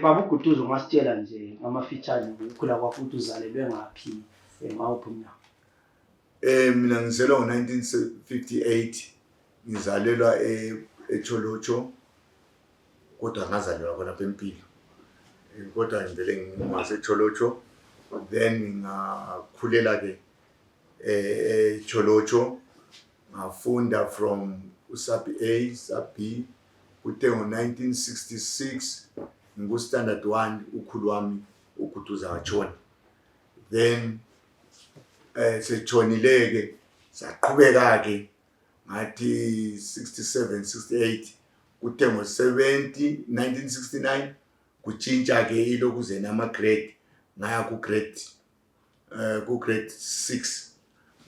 Baba uGutuzo ngasitshela nje ngama-feature ukukhula kwakho ukuthi uzalelwe ngaphi ngawuphi umnyaka? Mina ngizelwe ngo-1958 ngizalelwa eCholocho kodwa ngazalelwa khona lapha eMpilo. Kodwa ngivele ngimaseCholocho, then ngakhulela ke eCholocho, ngafunda from uSapi A, Sapi B, kuthe ngo-1966 ngiku-standard 1 ukhulu wami uGutuza watshona. Then setshonile-ke saqhubeka ke ngathi 67 68 kuthe ngo-1969 kutshintsha ke ilokuze nama-grade ngaya ku-grade 6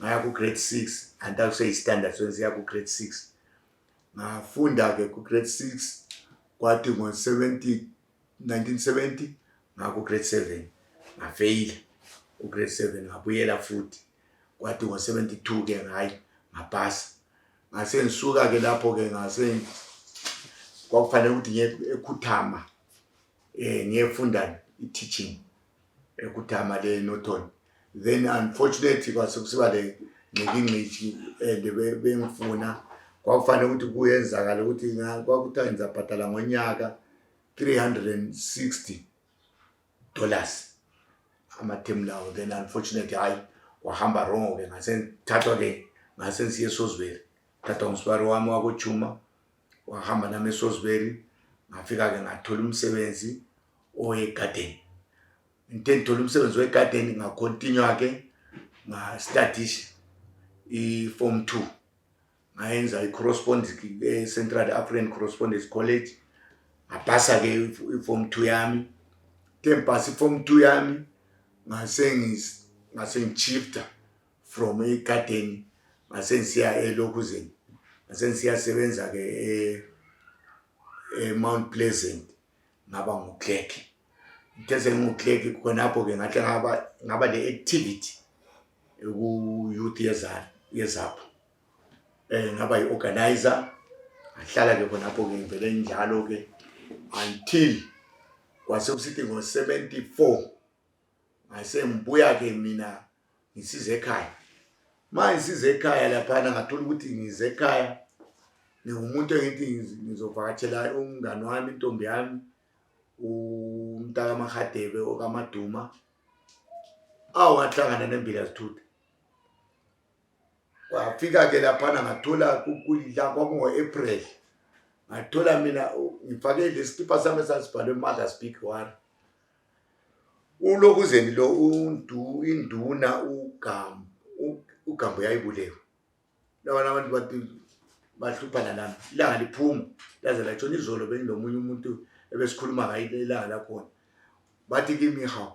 ngaya ku-grade 6 antakuseyi-standard so ngiya ku-grade 6 ngafunda ke ku-grade 6 kwathi ngo-1970 ngaku-grade 7 ngafeyila u-grade 7 ngabuyela futhi kwathi ngo-72 ke hayi ngapasa. Ngase ngisuka ke lapho ke kwakufanele ukuthi ngiye eKhuthama ngiyefunda i-teaching eKhuthama le Norton. Then unfortunately kwase kusiba le ngingqishi bengifuna kwakufanele ukuthi kuyenzakala ukuthi kwakuthiwa ngizabhadala ngonyaka $360 ama-term lawo. Then unfortunately hayi wahamba wrong ke ngase ngithathwa ke ngase ngisiye eSosbury, thathwa ngusibari wami wakoJuma wahamba nami eSosbury. Ngafika ke ngathola umsebenzi owegarden. Ngithola umsebenzi wegarden ngakontinue ke ngastudisha i-form 2 ngayenza i-correspondence e-Central African Correspondence College ngapasa ke i-form 2 yami. Ngempasa i-form 2 yami ngase ngishifta from egarden ngase ngisiya eLokuzeni ngase ngisiyasebenza ke Mount Pleasant ngaba ngu-clerk. Ngithe ngingu-clerk khonapho ke ngahle ngaba le-activity ku-youth yeZAPU ngaba yi-organizer ngahlala ke khonapho ke ngivele njalo ke until kwase kusithi ngo-74 ngase ngibuya ke mina ngisize ekhaya. Manje ngisize ekhaya laphana ngathola ukuthi ngize ekhaya ngumuntu engithi ngizovakatshela umngani wami intombi yami uMtaka Mahadebe okaMaduma wahlangana neMbila Zithutha. Wafika ke laphana ngathola kwakungo-April ngathola mina ngifake lesikipa sami esasibhalwe Mother's Big War. uLokuzeni lo induna uGambo yayibulewe. Labana abantu bathi bahluphana nami ilanga liphuma laze latshona izolo bengilomunye umuntu ebesikhuluma ngayo ilanga lakhona bathi kimi hawu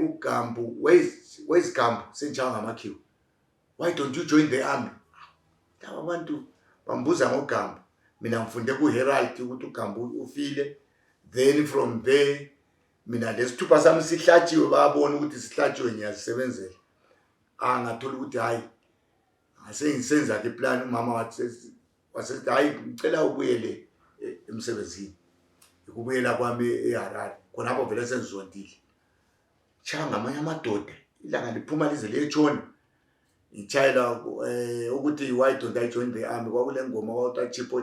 uGambo where's Gambo senjanga ngamakhiwa, why don't you join the army? Laba abantu bambuza ngoGambo, mina ngifunde ku-Herald ukuthi uGambo ufile. Then from there mina lesithupha sami sihlatshiwe babona ukuthi sihlatshiwe ngiyasebenzela. Ngathola ukuthi hayi ngase ngisenza ke plan. Umama wathi hayi ngicela ubuyele emsebenzini. Ukubuyela kwami eHarare khonapho vele sengizondile changa ngamanye amadoda ilanga liphuma lize liyetshona ngitshayela ukuthi why don't I join the army. Kwakule ngoma kwathiwa Chipo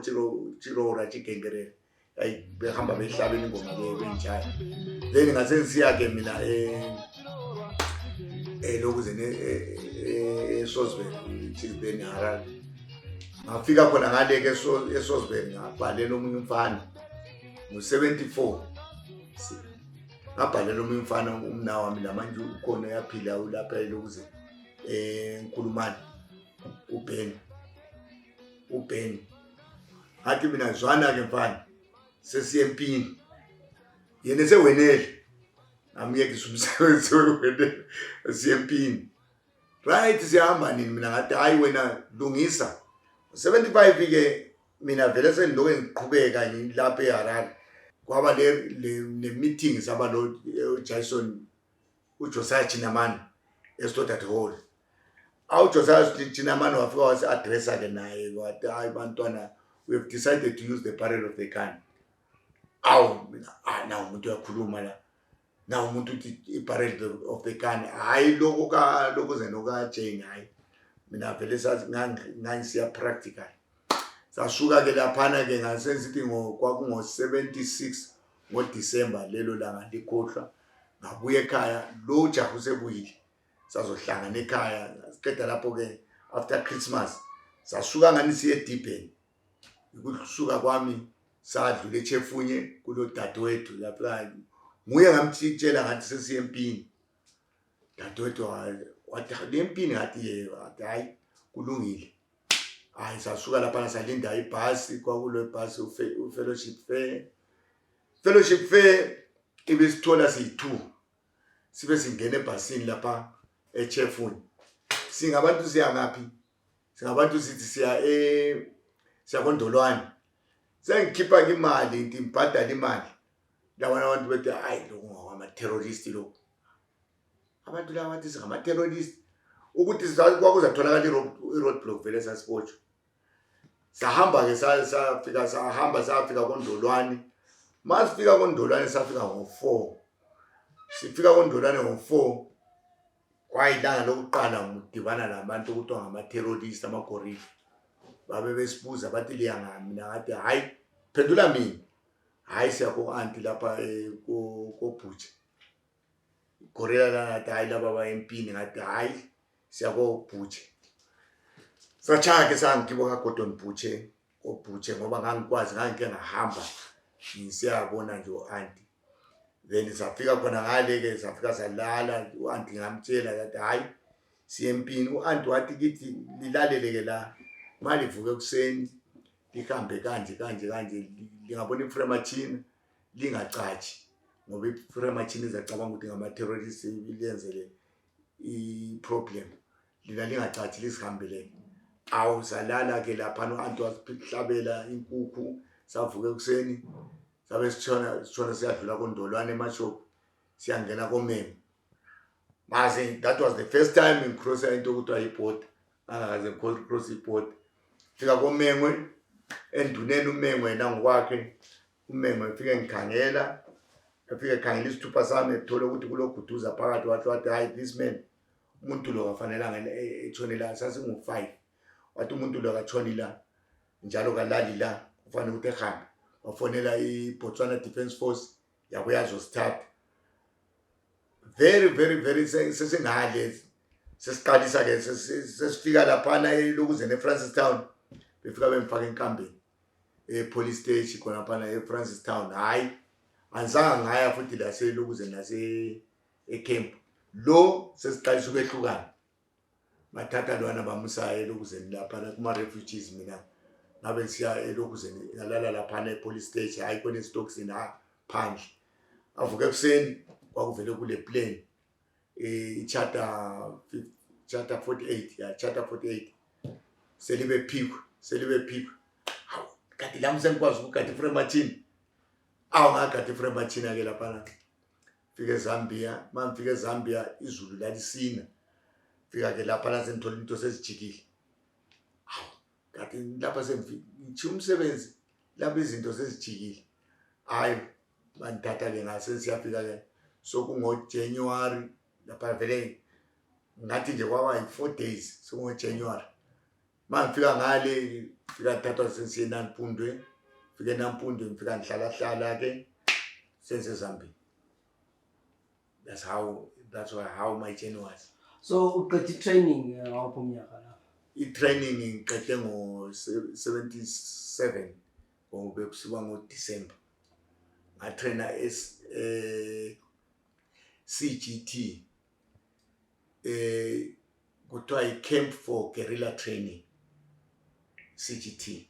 Chirora Chigengerere hayi behamba behlabela ingoma ke benjaya. Then ngase ngisiya ke mina Lokuzeni eSosbury then Harare. Ngafika khona ngale ke eSosbury ngabhalela omunye umfana ngo-74 ngabhalela omunye umfana umnawami lamanje ukhona yaphila lapha eLokuzeni Nkulumane uBen ngathi mina zwana ke mfana sesiye empini yena sewenele ngamyekisa umsebenzi wewenele siye empini right siyahamba nini. Mina ngathi hayi wena lungisa 75 ke mina vele sengiloke ngiqhubeka lapha eHarare. Kwaba le meetings abalo Jason uJosiah Chinamani eStodart Hall. uJosiah Chinamani wafika wasi-addressa ke naye wathi hayi bantwana we have decided to use the barrel of the gun. awu mina na umuntu uyakhuluma la na umuntu uthi i-barrel of the gun hayi lokho zenoka Jane hayi mina vele sazi ngangisiya practical sasuka ke laphana ke ngasenzithi kwakungo 76 ngoDisemba lelo langa likhohlwa ngabuye ekhaya lo jahu sebuyile sazohlangana ekhaya siqeda lapho ke after Christmas sasuka ngani siye Durban ukusuka kwami sadlula eChefunye kulo dadewethu lapha nguye ngamtshela ngathi sesiye empini dadewethu wathi lempini ngathi hayi kulungile hayi sasuka lapha salinda ibhasi kwakulo ibhasi fellowship fair ibisithola siyi2 sibe singena ebhasini lapha eChefunye singabantu siya ngaphi singabantu sithi siya koNdolwane sengikhipha imali ngimbhadala imali labana abantu bethi hayi lo ngama terrorist lo abantu laba bathi singama terrorist ukuthi kwakuzatholakala i-road block vele sasibotshwa sahamba ke safika koNdolwane masifika koNdolwane safika ngo4 sifika koNdolwane ngo4 kwayilanga lokuqala ngidibana nabantu ukuthi ngama terrorist amagorilla babe besibuza bathi liya mina ngathi hayi phendula mina hayi siya ko auntie lapha ko Bhutshe gorilla la hayi laba ba empini ngathi hayi siya ko Bhutshe sacha ke sangikibo ka Gordon Bhutshe ko Bhutshe ngoba ngangikwazi ngangike ngahamba ngisiyabona nje auntie then safika khona ngale ke safika salala auntie ngamtshela ngathi hayi siyempini auntie wathi kithi lilalele ke la mali vuke kuseni lihambe kanje lingabona ifremachine lingacathi ngoba ifremachine izacabanga ukuthi ngama terrorists ilenzele iproblem lingacathi lisihambele awu salala ke lapha no-auntie wasihlabela inkukhu savuke kuseni sabe sitshona siyadlula koNdolwane emashop siyangena komeme mase that was the first time in cross into ukuthi ayiborder angakaze cross iborder fika komengwe enduneni umengwe nangokwakhe umengwe ufike ngikhangela afike ekhangela isithupha sami ethola ukuthi kuloguduza phakathi wathi hayi this man umuntu lo kafanelanga etshonela sasingu5 wathi umuntu lo katshoni la njalo kalali la kufanele ukuthi ehambe wafonela iBotswana Defence Force yabuyazo start very sesingale sesiqalisa ke sesifika lapha na elokuzene eFrancistown befika bemfaka enkambeni police station khona lapha eFrancistown hayi anzanga ngaya futhi la selokuzene nase camp lo sesiqalisa ukwehlukana bathatha lwana bamusa elokuzene lapha kuma refugees mina ngabe siya elokuzene ngalala lapha epolice station hayi kone stocks na phandle avuke kuseni kwakuvele kule plane charter 48 ya charter 48 selibe phikwe hawu kanti la msengikwazi ukugada ifremachine ngagada ifremachine ke lapha fike eZambia mangifike eZambia izulu lalisina fika ke lapha la sengithola into sezijikile kanti lapha sengithi umsebenzi lapha izinto sezijikile hayi banthatha ke ngase siyafika ke sokungo January lapha vele ngathi nje kwaba 4 days sokungo January mangifika ngale fika thatha sensiye naMpundwe fike naMpundwe ngifika ngihlala ke senze Zambia that's how my journey was. So uqedwe training ngapho umnyaka la i-training ngiqede ngo77 ngobe kusuka ngoDisemba ngatraina CGT kuthiwa i-camp for guerrilla training CGT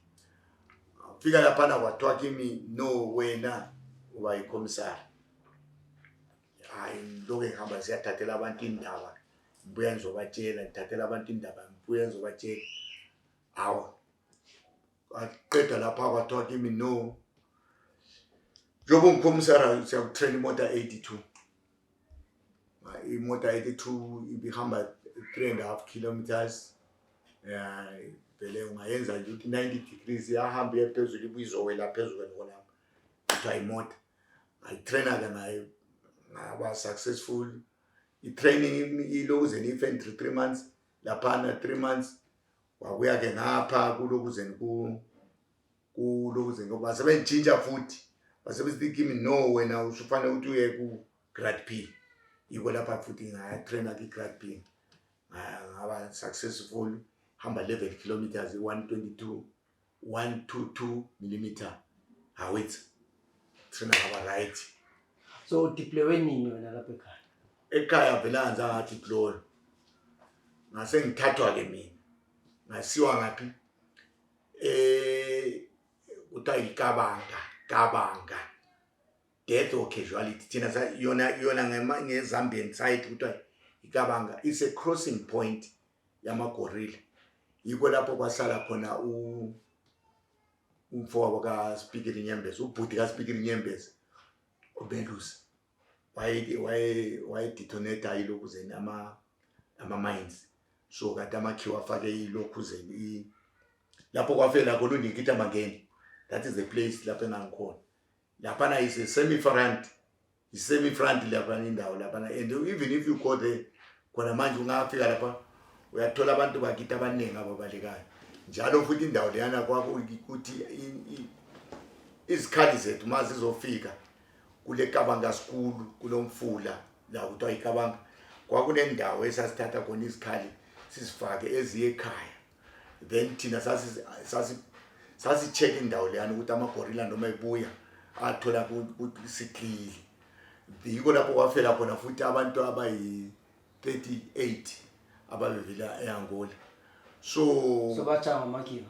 fika lapha na kwathiwa kimi no wena uba yicommissary hayi lokho ngihamba siyathathela abantu indaba ngibuya ngizobatshela ngithathela abantu indaba ngibuya ngizobatshela hawo aqeda lapha kwathiwa kimi no njobo ngikhommissary siyakutrain imoto 82 imoto 82 ibihamba 3.5 kilometers vele ungayenza ukuthi 90 degrees yahamba phezulu ibuyizowela phezulu khona kuthiwa imota ayitraina-ke nayo ngaba successful. I-training ilokuze ni-infantry 3 months laphana 3 months wabuya-ke ngapha kulokuzeni kulokuzeni ngoba sebengitshintsha futhi basebethi kimi no wena usufanele ukuthi uye ku-grade P yiko lapha futhi ngatraina ki-grade P ngaba successful hamba 11 kilometers 122 millimeter howitzer traina ngaba right. So deploy nini wena lapha ekhaya vele anza ngathi deploy ngase ngithathwa-ke mina ngasiwa ngaphi Kabanga death or casualty thina yona nge-Zambian side kuthiwa iKabanga is a crossing point yamagorilla yiko lapho kwahlala khona umfowabo kaSpikiri Nyembezi ubhuti kaSpikiri Nyembezi ubelusi waye detonator ilokuzeni ama-mines so kade amakhiwa afake ilokuzeni lapho kwafela khona uNikita Mangeni. That is the place lapho engangikhona laphana is a semi-front laphana indawo laphana, and even if you go there khona manje ungafika lapha uyathola abantu bakithi abaningi ababalekayo njalo futhi indawo leyana kwakuthi izikhali zethu mazi zizofika kule Kabanga school kulomfula la kuthiwa iKabanga kwakunendawo esasithatha khona izikhali sizifake eziye ekhaya, then thina sasi check indawo leyana ukuthi amagorilla noma ebuya athola ukuthi siklile. Yiko lapho kwafela khona futhi abantu abayi-38 ababevela eAngola. So bathanga amakhiwo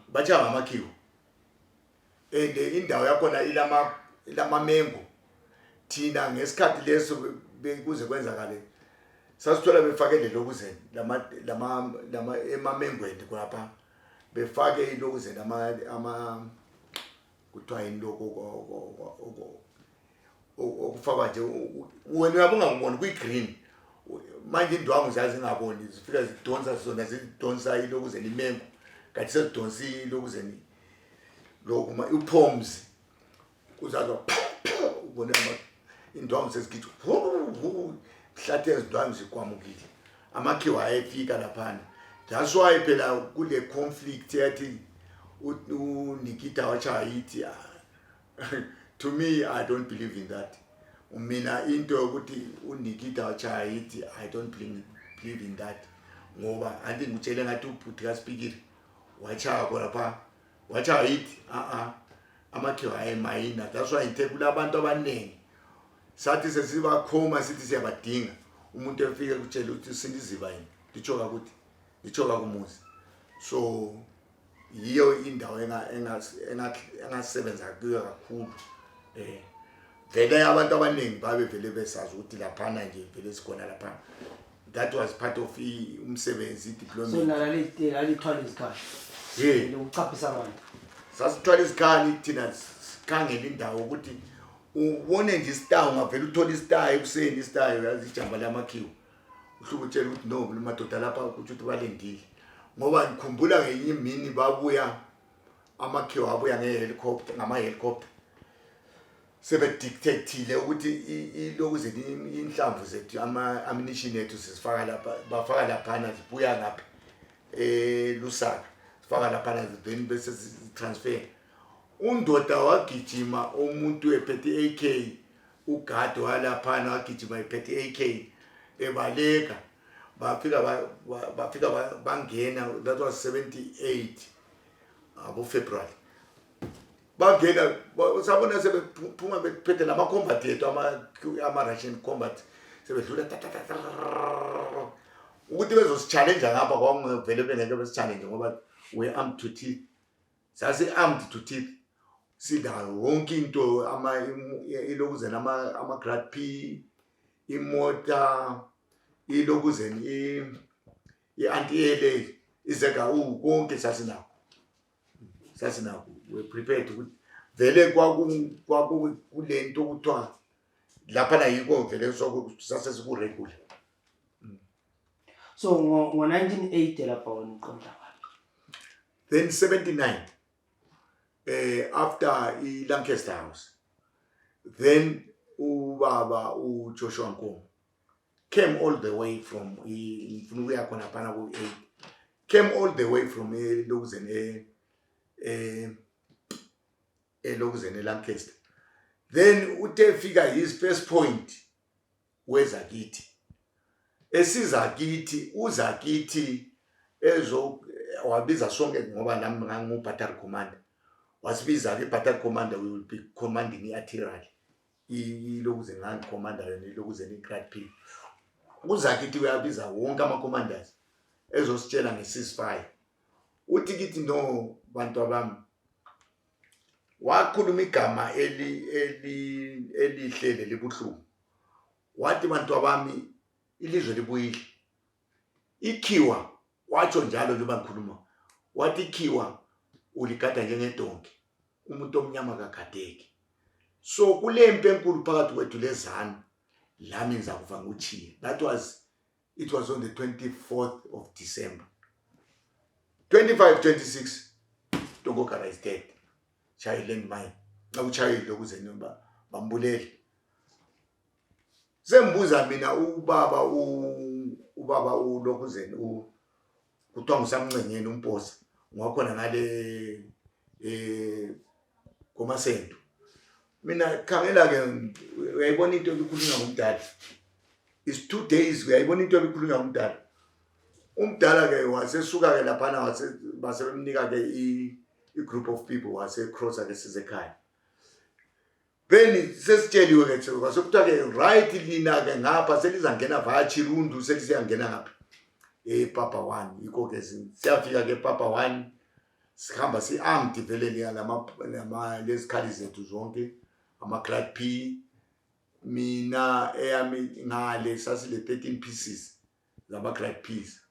and indawo yakhona ilama-mango. Thina ngesikhathi leso bekuze kwenzakale sasithola befake lokuzeni lama emamengweni kwapha befake ilokuzeni kuthiwa yini lokho okufakwa nje wena uyabungangiboni kuyi-green manje indwangu zazingaboni zifika zidonsa zona zidonsa ilokuzeni imengo kanti sezidonsa ilokuzeni lokhu uphoms kuzazwa ubone indwangu sezigijwa mhlathe ezindwangu zikwamukile amakhiwa ayefika laphana. That's why phela kule conflict yathi uNikita wachayithi to me I don't believe in that. Mina into yokuthi uNikita wachayithi I don't believe in that ngoba anti ngitshele ngathi ubhuti kaSpikiri wachaya khona pha wachayithi amakhiwa ayemayina. That's why ngithe kulabantu abaningi sathi sesibakhoma sithi siyabadinga umuntu efike kutshela ukuthi sindiziba yini lichoka ukuthi lichoka kumuzi. So yiyo indawo engasebenza kuyo kakhulu vele abantu abaningi babe vele besazi ukuthi laphana nje vele sikhona laphana. That was part of umsebenzi deployment. So nalithwala izikhali lokuchaphisa abantu sasithwala izikhali thina sikhangela indawo ukuthi ubone nje istar ungavela uthola istar ekuseni istar yazijamba lamakhiwo uhluka utshela ukuthi no madoda lapha ukuthi balendile ngoba ngikhumbula ngenye imini babuya amakhiwo abuya ngehelicopter ngama-helicopter sebedictatile ukuthi ilokuzeni inhlamvu zethu ama-ammunition ethu sizifaka lapha bafaka laphana zibuya ngapha Lusaka sifaka laphana then bese transfer. Undoda wagijima umuntu ephethe AK ugado walaphana wagijima ephethe AK ebaleka bafika bangena. That was 78 February bangena sabona sebephuma bephethe lama combat yethu ama Russian combat sebedlula ukuthi bezosichallenge ngapha kwangivele bengeke besichallenge ngoba we armed to teeth. Sasi armed to teeth sidayo wonke into ilokuzeni ama-grade P imota ilokuzeni i-anti-ALA izega konke sasinakho we prepared ukuthi vele kwakule nto kuthiwa laphana yiko vele sasesikuregula. So ngo-1980 lapha wena uqonda wapi? Then 79 after i-Lancaster House Then ubaba uJoshua Nkomo came all the way from ngifuna ukuya khona phana ku8 came all the way from Lokuzeni Lokuzeni Lancaster. Then uthe fika his first point wezakithi esizakithi uzakithi wabiza sonke ngoba nami ngangu battery commander wasibiza ke battery commander we will be commanding artillery Lokuzeni ngan commander yona Lokuzeni grade P uzakithi uyabiza wonke ama commanders ezositshela nge-ceasefire uthi kithi no bantu abami wakhuluma igama elihle libuhlungu wathi bantu abami ilizwe libuyile ikhiwa watsho njalo njengoba ngikhuluma wathi ikhiwa uligada njengedonki umuntu omnyama kagadeki so kulempe enkulu phakathi kwethu lezana lami ngizakuva nguchiye it was on the 24th of December 25-26 Togokara is dead Chayland mine awuchayile Lokuzeni bambulele sembuza mina ubaba uLokuzeni kuthiwa ngusamncengeni umposa ngakhona ngale komasendo mina khangela ke uyayibona into ebikhulunywa ngumdala is 2 days uyayibona into ebikhulunywa ngumdala umdala ke wasesuka ke laphana basebemnika ke group of people wase crosser ke sizekhaya then sesitsheliwe ke kwasekuthiwa ke right lina ke ngapha selizangena via Chirundu selisiyangena ngapha Papa 1 yiko ke siyafika ke Papa 1 sikhamba si-armed vele lama lezikhali zethu zonke ama grade P mina eyami ngale sasile 13 pieces zama grade Ps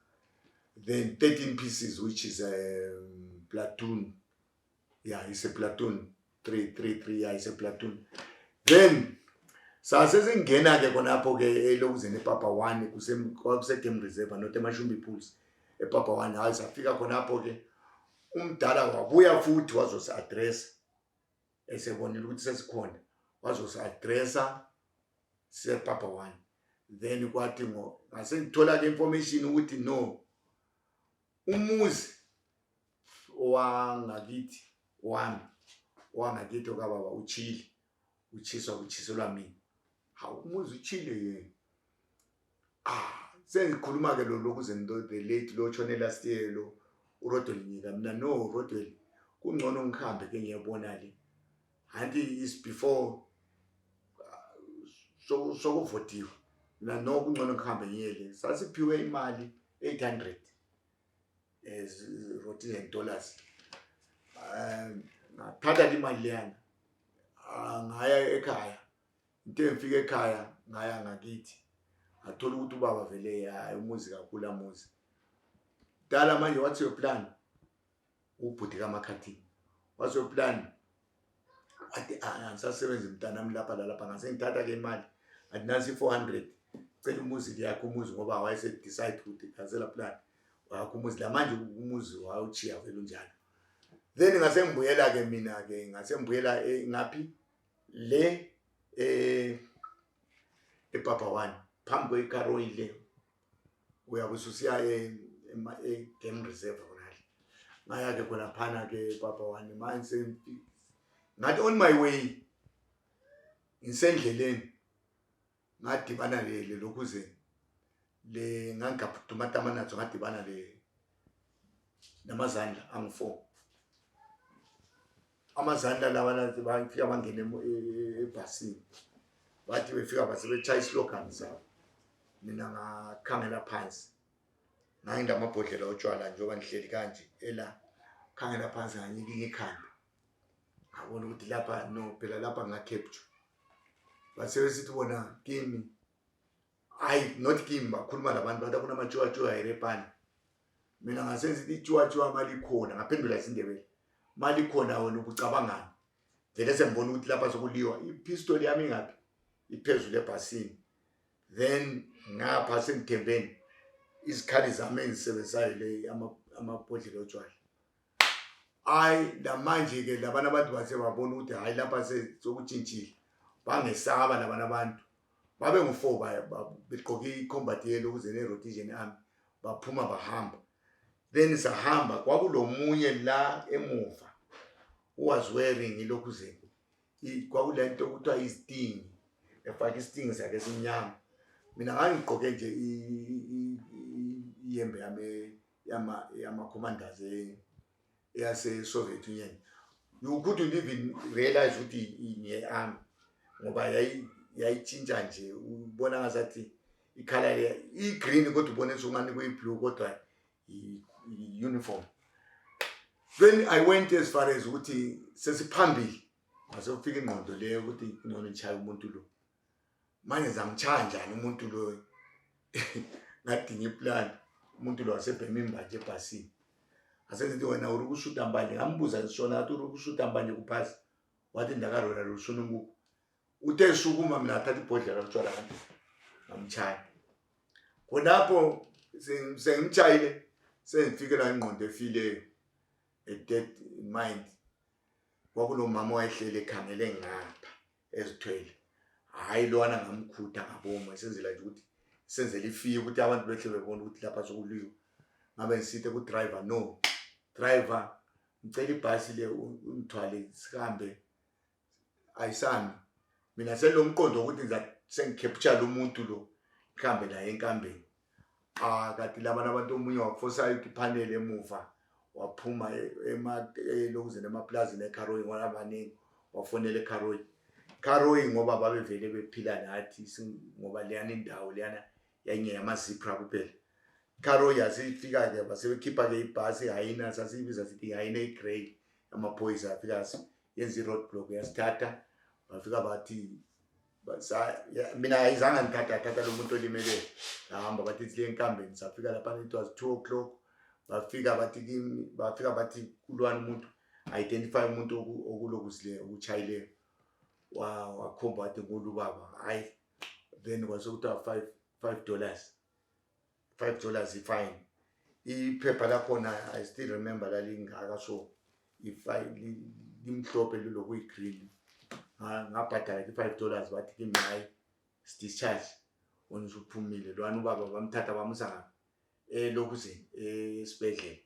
then 13 pieces which is a platoon it's a platoon 3 it's a platoon then sasezingena ke khonapho ke Lokuzeni Papa 1 kuse game reserve not eMashumbi Pools Papa 1 hayi safika khonapho ke umdala wabuya futhi wazosi address esebonile ukuthi sesikhona wazosi addressa Papa 1 then kwathi ngase ngithola ke information ukuthi no umuzi wangakithi wangakithi okababa uchile uchiselwa mina hawu umuzi uchile sengikhuluma ke Lokuzeni the late lo tshone last year lo uRodwell Nyika mina no Rodwell kungcono ngikhambe ke ngiyabona le anti is before so kuvotiwe mina no kungcono ngikhambe ngiyele sasiphiwe imali 800 $800 ngaphatha imali leyana ngaya ekhaya into engifika ekhaya ngaya ngakithi ngathola ukuthi ubaba vele umuzi kakhulu amuzi dala manje what's your plan ubhuti kaMakhathini what's your plan athi ngisasebenza mntanami lapha ngase ngithatha ke imali andinasi 400 cela umuzi yakho umuzi ngoba wayese decide ukuthi cancel plan wakho umuzi la manje umuzi wawuchiya vele unjalo then ngase ngibuyela ke mina ke ngase ngibuyela ngaphi le Papa 1 phambi kweCarroll le uyabususiya game reserve khonale ngaya ke khona phana ke Papa 1 manje ngathi on my way ngisendleleni ngadibana le Lokuzeni le ngangaphuthuma tamanatho ngadibana le namazandla angu4 amazandla lawana bafika bangene ebhasini bathi befika basebechaya slogan zabo mina ngakhangela phansi ngayinda amabhodlela otshwala njengoba ngihleli kanje khangela phansi nganyika ikhanda ngabona ukuthi lapha no phela lapha ngacapture basebesithi bona kimi not kimi bakhuluma labantu bathi kunamatshuwatshuwa eRepani mina ngasenza itshuwatshuwa mali khona ngaphendula isindebele mali khona wena ubucabangani vele sembona ukuthi lapha sokuliwa ipistol yami ngaphi iphezulu ebhasini then ngapha sengithembeni izikhali zami engisebenzayo le amabhodlela otshwala la manje ke labana abantu base babona ukuthi hayi lapha sokutshintshile bangesaba labana abantu babe ngu4 begqoke i-combat yellow ukuze ne-rotation army baphuma bahamba. Then sahamba kwakulomunye la emuva was wearing ilokuzeni kwakulento okuthiwa isting efaka isting sakhe simnyama. Mina ngangigqoke nje iyembe yama commanders yase Soviet Union. You couldn't even realize ukuthi inye army ngoba yayichinja nje ubona ngazathi i-color i-green kodwa ubone sungani kuyi-blue kodwa uniform. When I went as far as ukuthi sesiphambili wasofika ingqondo leyo ukuthi ngone nchaya umuntu lo manje zamchanja umuntu lo ngadinga iplan umuntu lo wasebhema imbaje ebhasini asezithi wena uri kushuta mbanje ngambuza ngisona athi uri kushuta mbanje kuphasi wathi ndakarora lushona nguku uthe sukuma mina athatha ibhodlela lotshwala kanti ngamchaya khonapho sengimchayile sengifike la ingqondo efile a dead mind. Kwakunomama wayehlele ekhangele ngapha ezithwele hayi lona ngamkhutha ngaboma esenzela nje ukuthi senzele ifike ukuthi abantu behle bebona ukuthi lapha sokuliwa ngabe ngisithe ku driver no driver ngicela ibhasi le ungithwale sihambe ayisami mina selomqondo ukuthi sengicapture lo muntu lo ikhambe naye enkambeni kanti labana abantu omunye wakufosayo ukuthi panel emuva waphuma lokuzena emaplazini eCarroy ngalabaningi wafonela eCarroy ngoba babevele bephila nathi ngoba leyana indawo leyana yanye yamazipra kuphela. Carroy yasifika ke basebekhipha ke ibhasi hayina sasibiza sithi hayina igrey amaphoyisa afika yenza roadblock yasithatha bafika bathi mina ayizange ngithatha lo muntu olimele hamba bathi siye enkambeni safika lapha it was 2 o'clock bafika bathi kulwana umuntu identify umuntu okulokuzile ukuchayile wakhomba wathi ngulu baba hayi then kwasokuthiwa $5 ifine iphepha lakhona I still remember lalingaka so ifile limhlophe lilokuyigreen ngabhadala $5 bathi kimi hayi discharge onisuphumile lwana ubaba bamthatha bamusa lokuzini esibedlela.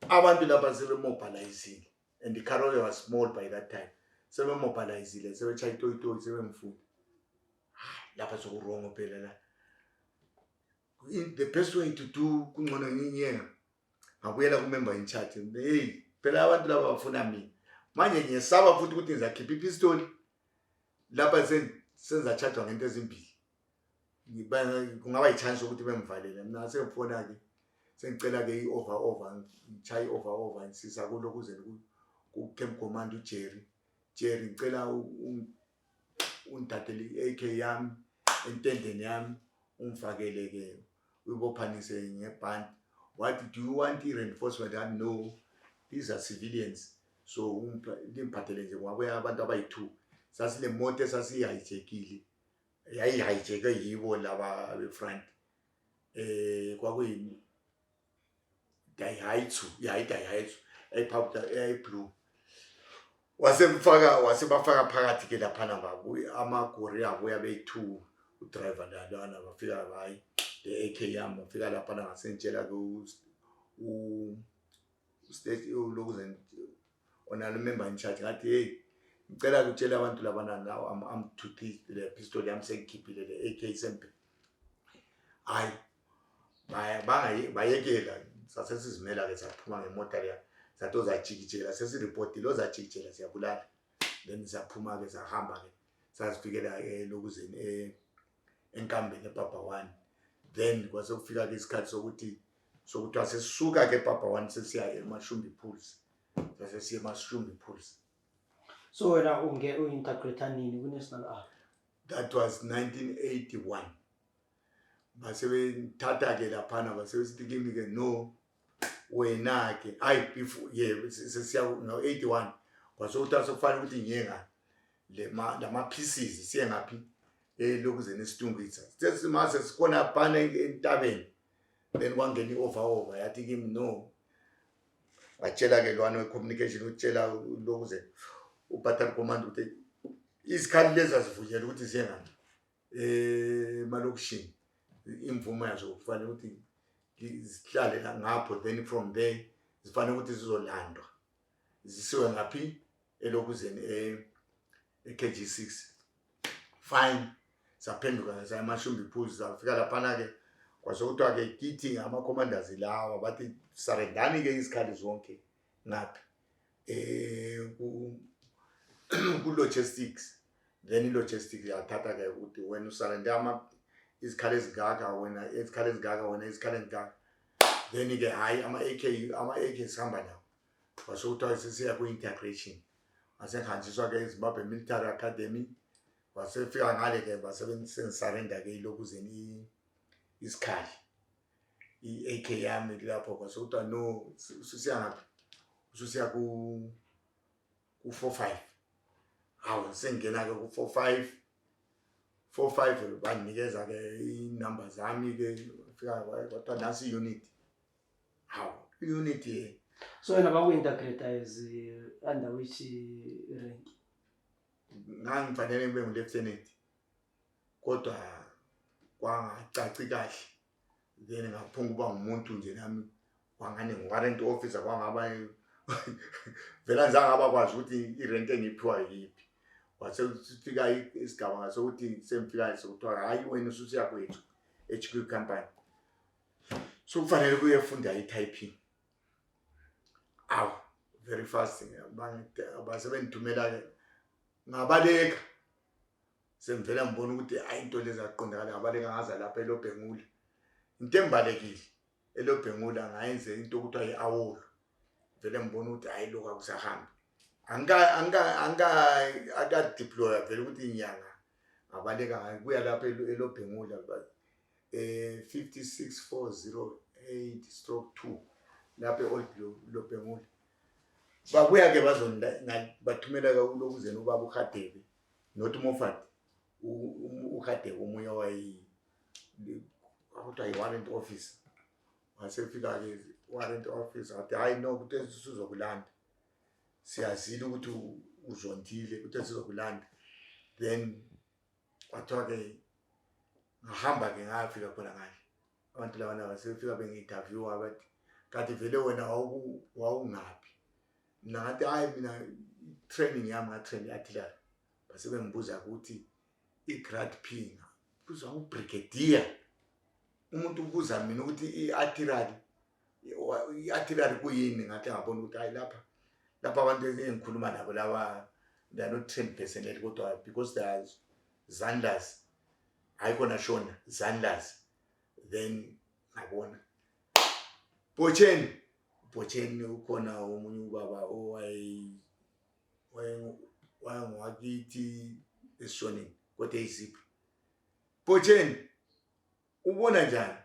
Abantu lapha sebemobilizile and the Carroy was small by that time. Sebemobilizile sebechaya itoyitoyi sebemfuna lapha sokurongo phela la. The best way to do kungcono ngiyenga ngabuyela kumember in chat hey phela abantu laba bafuna mina manje ngiyesaba futhi ukuthi ngizakhipha ipistol lapha senza charge ngento ezimbili kungaba yichance ukuthi bemvalele mina sengifona ke sengicela ke i-over ngichayi over ngisisa kulokuze ku camp command uJerry ngicela undatele i-AK yami entendeni yami ungifakele ke uyibophanise ngeband. What do you want reinforcement? No, these are civilians so ngiphathele nje kwabuya abantu abayi2 sasile moto sasiyihijackile yayihijack yibo laba befront kwakuyini Daihatsu blue wasebafaka phakathi ke lapha namba amagori abuya beyi2 udriver lana bafika hayi the AK yami bafika lapha ngasentshela ku state lokuzen ona remember in chat ngathi hey ngicela ukutshela abantu labana now I'm to the pistol yami sengikhiphile le AK sempe hayi bayekela sasesizimela ke saphuma ngemoto ya satoza jikijela sesireport lo zajikijela siyabulala then saphuma ke sahamba ke sasifikela lokuzeni enkambeni ePapa 1 then kwase kufika ke isikhathi sokuthi asisuka ke ePapa 1 sesiya eMashumbi Pools sesiya eMashumbi Pools. So wena uinterpreta nini ku-National Army? That was 1981 basebethatha ke laphana basebesithi kimi ke no wena ke before sesiya no81 kwasokuthi sokufanele ukuthi ngiyenga lama pieces siye ngaphi lokuzeni isitungwitha sesimase sikhona phana entabeni then kwangena i-over yathi kimi no watshela ke lwana we-communication utshela lokuzeni ubattle command ukuthi izikhali lezi azivunyelwa ukuthi ziyengaphi emalokishini imvumo yazo kufanele ukuthi zihlale ngapho, then from there zifanele ukuthi zizolandwa zisiwe ngaphi elokuzeni eKG6 fine saphenduka sayamashumbi phuzu zafika laphana ke kwasokuthiwa ke kithi ama commanders lawa bathi sarendani ke izikhali zonke ngaphi ku logistics, then logistics yathatha ke ukuthi wena usarenda izikhali ezigaka wena izikhali ezigaka then ke hayi ama AK sihamba nawo kwasokuthiwa sesiya ku integration asekhanjiswa ke Zimbabwe Military Academy wasefika ngale ke basebenzisa surrender ke ilokuzeni isikhali iAK yami lapho kwasokuthiwa no susiya ngaphi susiya ku 45 hawu sengena ke ku 45 banikeza ke inamba zami ke fika kwathiwa nasi unit hawu unit so wena baku-integrate as under which rank? Ngangifanele ngibe ngu-lieutenant kodwa kwangacaci kahle, then ngaphunga uba ngumuntu nje nami wangane ngi-warrant officer kwangaba vela ngizange kwazi ukuthi i-rank engiphiwa yiphi. Wasefika isigaba ngasokuthi semfika sokuthiwa hayi wena ususiya kwethu HQ company so kufanele kuyefunda i-typing. Aw very fast basebengithumela ke ngabaleka semvela ngibona ukuthi hayi into lezi aqondakala ngabaleka ngaza lapha eLobhengula into embalekile eLobhengula ngayenze into okuthiwa i-awolo vele ngibona ukuthi hayi lokho akusahamba anga deploy vele ukuthi inyanga ngabaleka ngabuya lapha eLobhengula 56408/2 lapha eOld Lobhengula babuya ke bathumela ke ulokuzeni ubaba uHadebe not Moffat uHadebe omunye wayi akuthiwa i-warrant officer. Wasefika ke warrant officer athi hayi no ukuthi sizokulanda siyazile ukuthi uzondile ukuthi sizokulanda, then kwathiwa ke ngahamba ke ngafika khona ngale abantu laba basefika bengi-interview abathi kanti vele wena wawungaphi ngathi hayi mina training yami ngatrain artillery base bengibuza ukuthi i-grade P kuza ubrigadier umuntu ubuza mina ukuthi i-artillery kuyini ngathi ngabona ukuthi hayi lapha abantu engikhuluma nabo laba they are not trained personnel kodwa because they are Zandlas ayikona shona Zandlas, then ngabona Botsheni ukhona omunye ubaba wayengwakithi esishoneni kodwa iziphi Botsheni ubona njani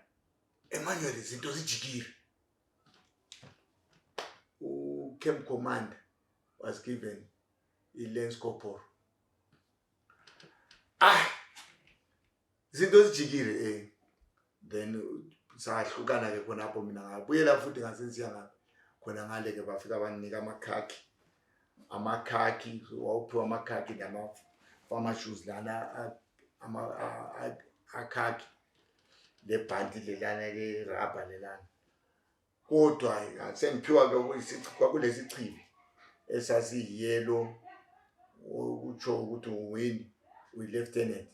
Emmanuel izinto zijikile. Camp commander was given i-lance corporal. Izinto zijikile then sahlukana ke khonapho mina ngabuyela futhi ngasensiya khona ngale ke bafika banika amakhaki wawuphiwa amakhaki nama-farmer shoes lana akhaki lebhanti lelana le-rubber lelana kodwa sengiphiwa ke kwakulesi chibi esasiyellow ukutsho ukuthi uwini uyi-lieutenant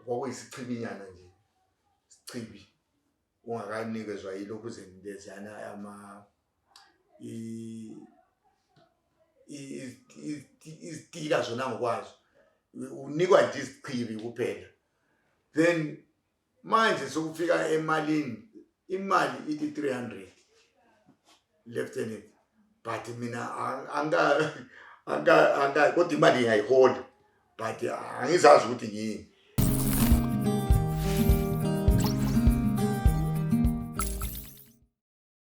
kwakuyisichibinyana nje isichibi ungakanikezwa yilokuzeni lezana izitika zona ngokwazo unikwa nje isichibi kuphela. Then manje sokufika emalini imali ithi 300 lieutenant but mina anga kodwa imali ngayihola but angizazi ukuthi yini